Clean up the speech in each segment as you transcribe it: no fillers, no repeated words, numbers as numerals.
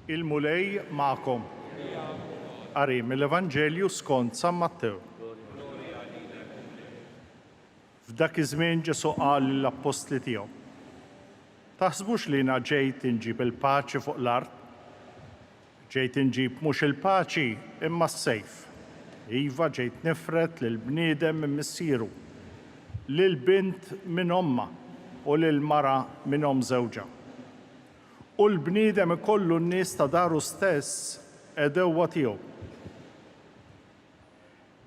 Il-Mulej magħkom. Qari mill-Evanġelju skont San Mattew. F'dak iż-żmien Ġesù qal lill-appostli tiegħu, Taħsbux li jiena ġejt inġib il-paċi fuq l-art? Ġejt inġib mhux il-paċi, imma s-sejf. Iva, ġejt nifred lill-bniedem minn missieru, lill-bint minn ommha, u lill-mara minn omm żewġha. U l-bniedem ikollu n-nies ta' daru stess għedewwa tiegħu.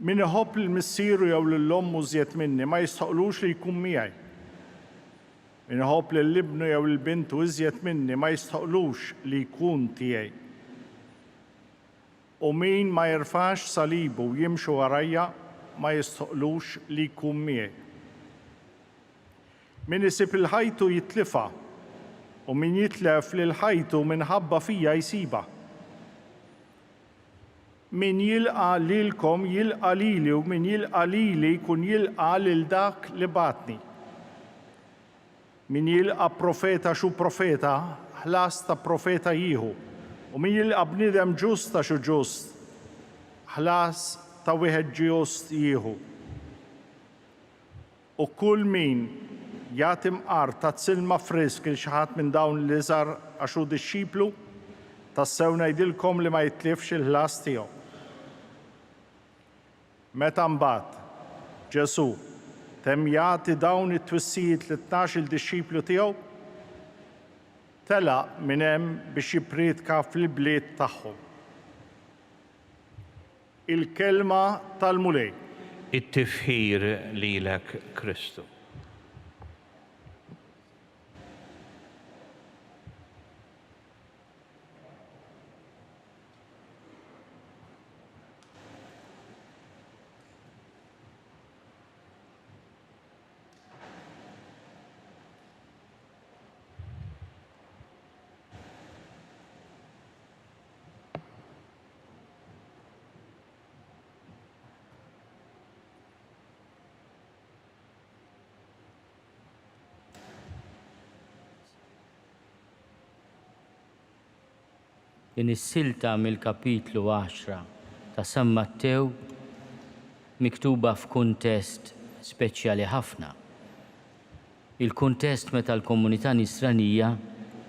Min iħobb lil missieru jew lil ommu iżjed minni ma jistħoqqlux li jkun miegħi. Min iħobb lil ibnu jew lil bintu iżjed minni ma jistħoqqlux li jkun tiegħi. U min ma jerfax salibu u jimxi warajja ma jistħoqqlux li jkun miegħi. Min isib 'il ħajtu jitlifha, u min jitlef lil ħajtu minħabba fija jsibha. Min jilqa' lilkom jilqa' lili u min jilqa' lili jkun jilqa' lil dak li bagħatni. Min jilqa' profeta għax hu profeta, ħlas ta' profeta jieħu, u min jilqa' bniedem ġust għax hu ġust, ħlas ta' wieħed ġiust jieħu. U kull min jagħti mqar tazz ilma frisk lil xi ħadd minn dawn l-iżgħar għax hu dixxiplu, tassew ngħidilkom li ma jitlifx il-ħlas tiegħu. Meta mbagħad Ġesù temm jagħti dawn it-twissijiet lit-tnax-il dixxiplu tiegħu, telaq minn hemm biex jippriedka fl-ibliet tagħhom. Il-Kelma tal-Mulej. It-tifħir lilek Kristu. Din is-silta mill-kapitlu għaxra ta' San Mattew miktuba f'kuntest speċjali ħafna. Il-kuntest meta l-komunità Nisranija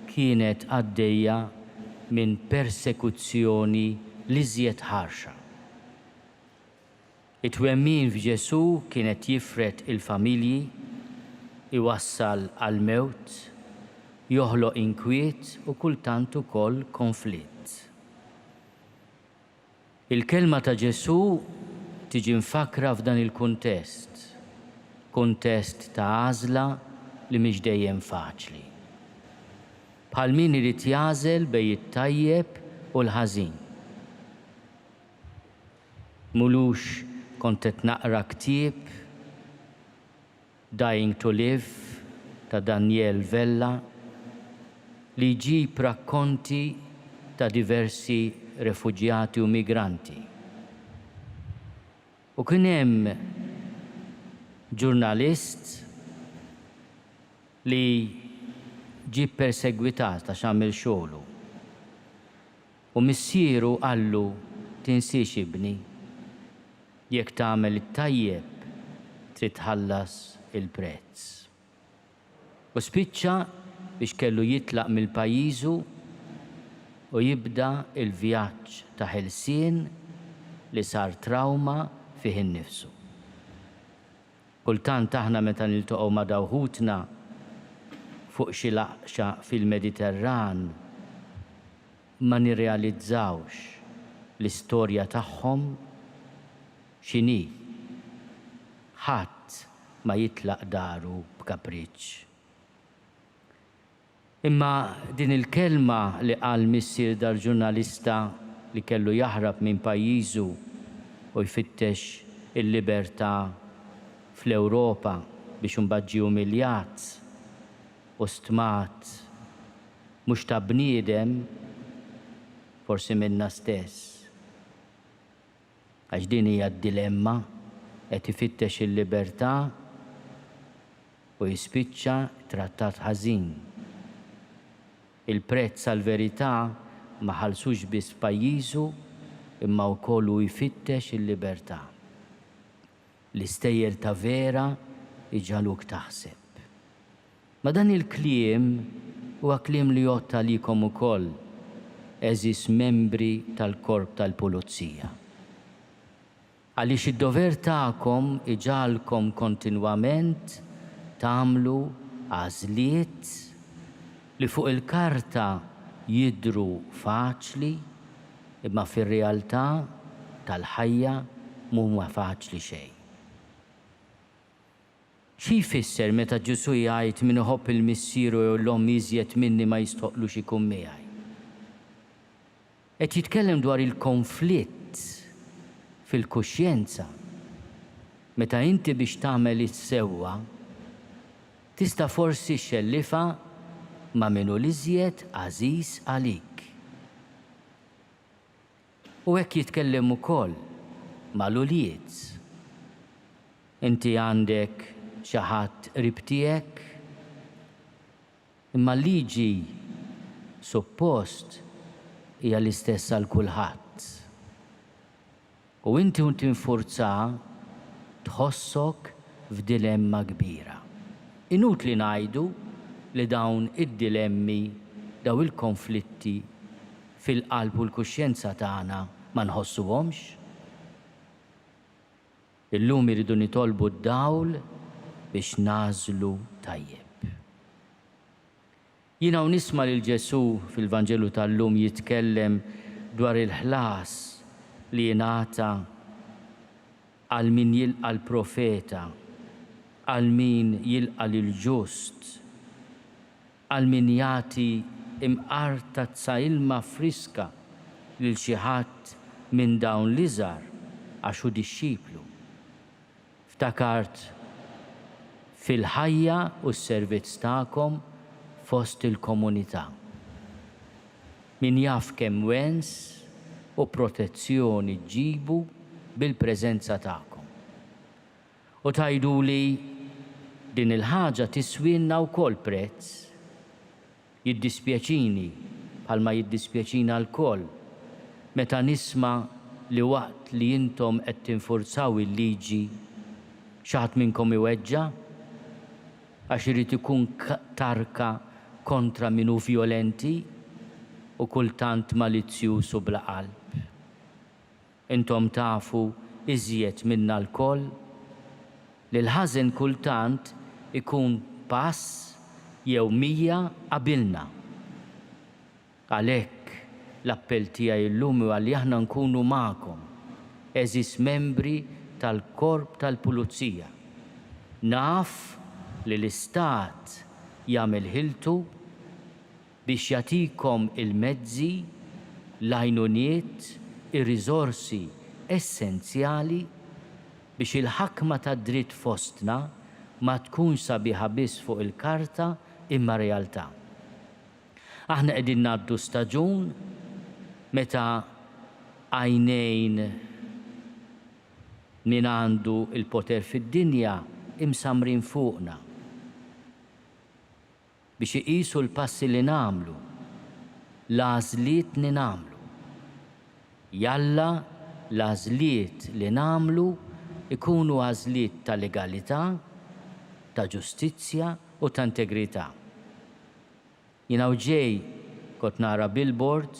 kienet għaddejja minn persekuzzjoni l-iżjed ħarxa. It-twemmin f'Ġesù kien qed jifred il-familji, iwassal għall-mewt, joħloq inkwiet u kultant ukoll konflitt. Il-kelma ta' Ġesù tiġi mfakkra f'dan il-kuntest, kuntest ta' għażla li mhix dejjem faċli. Bħal min irid jagħżel bejn it-tajjeb u l-ħażin. M'ilux kont qed naqra ktieb Dying to Live ta' Daniel Vella li jġib rakkonti ta' diversi refuġjati u migranti. U kien hemm ġurnalist li ġie ppersegwitat għax għamel xogħlu. U missieru qallu, Tinsiex ibni, jekk tagħmel it-tajjeb trid tħallas il-prezz. U spiċċa biex kellu jitlaq mill-pajjiżu u jibda l-vjaġġ ta' ħelsien li sar trawma fih innifsu. Kultant aħna meta niltaqgħu ma' daw ħutna fuq xi laqxa fil-Mediterran ma nirrealizzawx l-istorja tagħhom x'inhi. Ħadd ma jitlaq daru b'kapriċċ. Imma din il-kelma li qal missier dal-ġurnalista li kellu jaħrab minn pajjiżu u jfittex il-libertà fl-Ewropa biex imbagħad ġie umiljat u stmat mhux ta' bniedem, forsi minna stess. Għax din hija d-dilemma, qed ifittex il-libertà u jispiċċa trattat ħażin. Il-prezz għall-verità ma ħallsux biss f'pajjiżu imma wkoll hu jfittex il-libertà. L-istejjer ta' Vera jġagħluk taħseb. Ma dan il-kliem huwa kliem li jgħodd għalikom ukoll, għeżież membri tal-Korp tal-Pulizija. Għaliex id-dover tagħkom iġagħalkom kontinwament tagħmlu għażliet li fuq il-karta jidhru faċli imma fir-realtà tal-ħajja m'huma faċli xejn. Xi jfisser meta Ġesù jgħid min iħobb 'il missieru jew 'l ommi iżjed minni ma jistħoqqlux ikun miegħi? Qed jitkellem dwar il-konflitt fil-kuxjenza meta inti biex tagħmel is-sewwa tista' forsi xxellifha ma' min hu l-iżjed għażiż għalik. U hekk jitkellem ukoll mal-ulied. Inti għandek xi ħadd qrib tiegħek? Imma l-liġi suppost hija l-istess għal kulħadd. U inti u tinfurzaha tħossok f'dilemma kbira. Inutli ngħidu li dawn id-dilemmi, dawn il-konflitti fil-qalb u l-kuxjenza tagħna ma nħossuhomx. Illum irridu nitolbu d-dawl biex nagħżlu tajjeb. Jien hawn nisma' lil Ġesù fil-Vanġelu tal-lum jitkellem dwar il-ħlas li jingħata għal min jilqa' l-profeta, għal min jilqa' lill-ġust, għal min jagħti imqar tazza ilma friska lil xi ħadd minn dawn l-iżgħar għax hu dixxiplu. Ftakart fil-ħajja u s-servizz tagħkom fost il-komunità. Min jaf kemm wens u protezzjoni ġġibu bil-preżenza tagħkom. U tgħiduli din il-ħaġa tiswielna wkoll prezz. Jiddispjaċini, bħalma jiddispjaċina lkoll, meta nisma' li waqt li intom qed tinfurzaw il-liġi, xi ħadd minnkom iweġġa' għax irid ikun tarka kontra min hu vjolenti u kultant malizzjuż u bla qalb. Intom tafu iżjed minna lkoll li l-ħażen kultant ikun pass jew 100 qabilna. Għalhekk, l-appell tiegħi llum huwa li aħna nkunu magħkom, għeżież membri tal-Korp tal-Pulizija. Naf li l-Istat jagħmel ħiltu biex jagħtikom il-mezzi, l-għajnuniet, ir-riżorsi essenzjali biex il-ħakma tad-dritt fostna ma tkunx sabiħa biss fuq il-karta imma realtà. Aħna qegħdin ngħaddu staġun meta għajnejn min għandu l-poter fid-dinja imsammrin fuqna. Biex iqisu l-passi li nagħmlu, l-għażliet ni nagħmlu. Jalla l-għażliet li nagħmlu jkunu għażliet ta' legalità, ta' ġustizzja u ta' integrità. Jien hawn ġej kont nara billboard,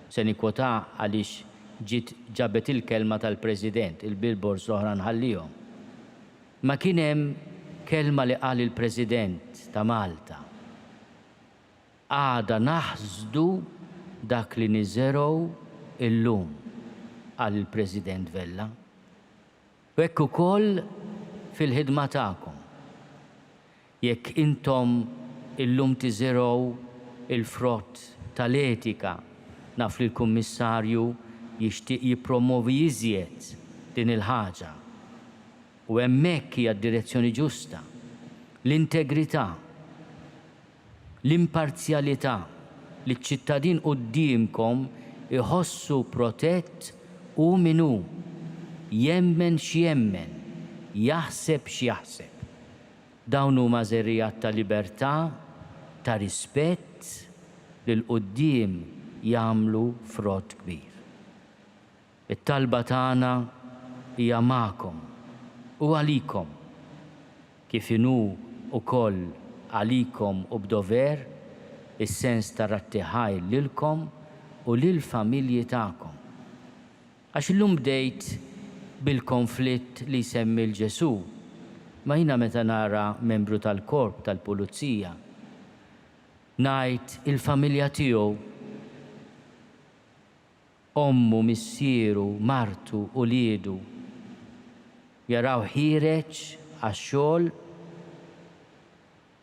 se nikkwotah għaliex ġiet ġabet il-kelma tal-President, il-billboards l-oħra nħallihom. Ma kien hemm kelma li qal il-President ta' Malta, Għada naħsdu dak li niżergħu illum, qal il-President Vella. U hekk ukoll fil-ħidma tagħkom. Jekk intom illum tiżirgħu l-frott tal-etika, naf li l-Kummissarju jixtieq jippromwovi iżjed din il-ħaġa, u hemmhekk hija d-direzzjoni ġusta, l-integrità, l-imparzjalità, li ċ-ċittadin quddiemkom iħossu protett hu min hu, jemmen x'jemmen, jaħseb x'jaħseb. Dawn huma żerriegħat ta' libertà, ta' rispett, li 'l quddiem jagħmlu frott kbir. It-talba tagħna hija magħkom u għalikom, kif inhu wkoll għalikom u b'dover is-sens ta' rattiħajr lilkom u lill-familji tagħkom. Għax illum bdejt bil-konflitt li jsemmi 'l Ġesù, ma jiena meta nara membru tal-korp tal-pulizija, ngħid il-familja tiegħu, ommu, missieru, martu, uliedu, jarawh ħiereġ għax-xogħol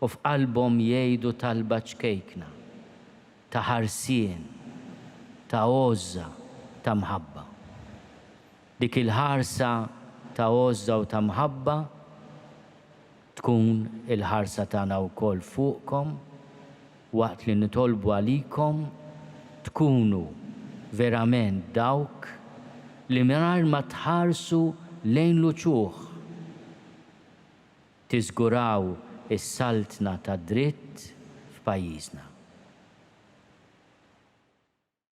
u f'qalbhom jgħidu talba ċkejkna ta' ħarsien, ta' għożża, ta' mħabba. Dik il-ħarsa ta' għożża u ta' mħabba tkun il-ħarsa tagħna wkoll fuqkom waqt li nitolbu għalikom tkunu verament dawk li mingħajr ma tħarsu lejn l-uċuħ tiżguraw is-saltna tad-dritt f'pajjiżna.